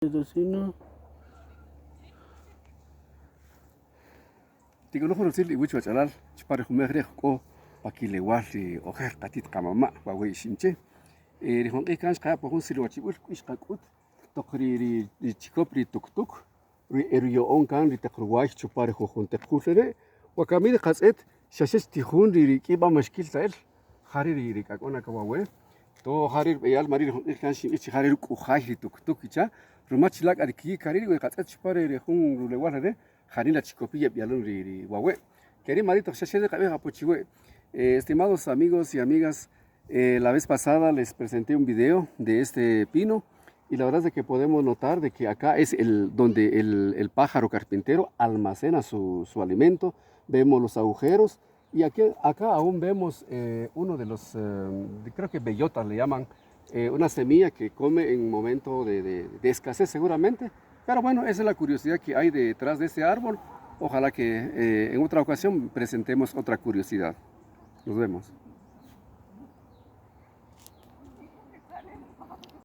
Tocino. Tik'uluj jun rutzil iwich wach'alal chupan ri jun mej re' k'o pa kilewal ri ojer qatit qamama' wawe' Iximche. Ri jun q'ij kan xqaya' pa jun silwachib'äl k'o xqak'ut toq ri ri chikop ri tuktuk ri e ruya'on kan ri taq ruway chupan ri jujun taq jul re'. Wakami nqatz'et xa xe tijun ri rik'in b'a' man xkil ta el ja ri' ri k'a k'o na kan wawe' to ja ri' rub'eyal ruma ri' ri jun q'ij kan xinb'ij chi ja re' ruk'ujay ri tuktuk kicha' ruma chila' k'a ri ki' ri' nqatz'et chupan re jun rulewal re' janila chikopi' yeb'yalon ri wawe' ke ri' mari' toq xa xe nqab'ij apo chiwe. Estimados amigos y amigas, la vez pasada les presenté un video de este pino y la verdad es que podemos notar de que acá es el donde el, el pájaro carpintero almacena su, su alimento, vemos los agujeros y aquí, acá aún vemos eh, uno de los, eh, creo que bellotas le llaman, eh, una semilla que come en momento de, de, de escasez seguramente. Pero bueno, esa es la curiosidad que hay detrás de este árbol. Ojalá que en otra ocasión presentemos otra curiosidad. Nos vemos.